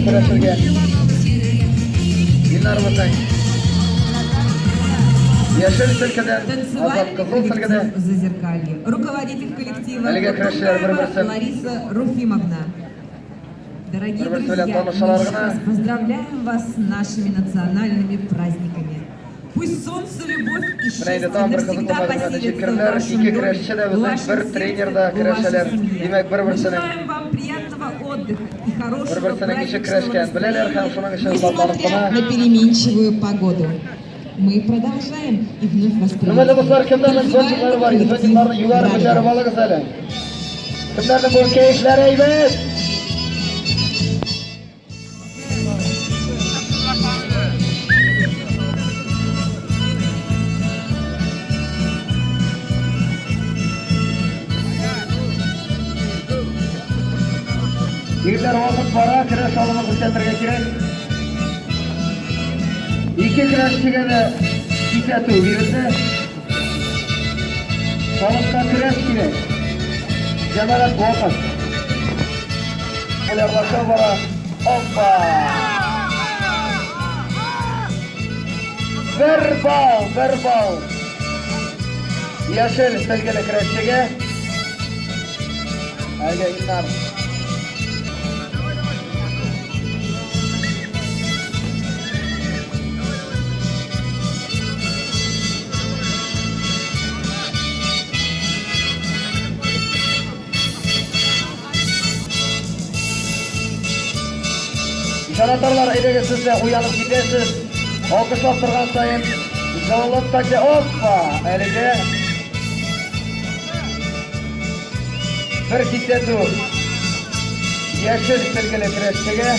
Көрәшергә. Илнар безнең яшел сөлгедән, Азат Танцевальный кызыл сөлгедә. коллектив «Зазеркалье». Руководитель коллектива Әлеге көрәшчеләр Кутукаева бер-берсен Лариса Руфимовна. Дорогие бер-берсе друзья, белән мы танышалар еще гына. раз поздравляем вас с нашими национальными праздниками. Пусть солнце, любовь и Менә счастье инде тагын бер кызыклы навсегда мәгълүмат поселятся в җиткерделәр. вашем Ике доме, көрәшче дә в безнең вашем бер сердце, тренер да в вашей көрәшәләр. семье. Димәк, Мы бер-берсенең желаем вам приятного отдыха и хорошего бер-берсенең ничек праздничного көрәшкән беләләр һәм настроения, шуның өчен шатланып несмотря кына. на переменчивую погоду. Мы продолжаем и вновь вас Хөрмәтле дуслар, приветствуем. кемнәрнең зонтиклары Танцевальный бар? коллектив Зонтикларны югары «Радуга». күтәреп алыгыз әле. Кемнәрнең бу кәефләре әйбәт? Егетләр, вакыт бара, көрәш алымы күрсәтергә кирәк. Ике көрәшчегә дә кисәтү бирелде. Халыкка көрәш кирәк. Җәмәгать вакыт. Популярлаша бара. Опа! Бер балл, бер балл. Яшел сөлгеле көрәшчегә. Әлегә Илнар. Җанатарлар, әйдәгез, сез дә уянып китәсез. Алкышлап торган саен җылылык та ки- Опа! Әлегә бер кисәтү. Яшел сөлгеле көрәшчегә.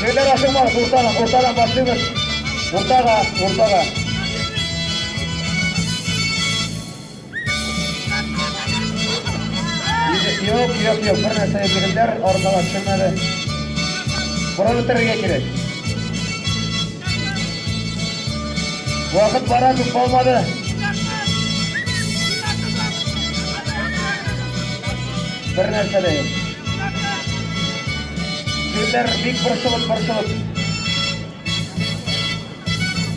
Егетләр, ашыкмагыз, уртадан, уртадан башлыйбыз. Уртага, уртага. Юк, юк, юк, бер нәрсә юк, егетләр, аркага төшермәде. Борын бетерергә кирәк. Вакыт бара, күп калмады. Бер нәрсә дә юк. Егетләр бик борчылып, борчылып.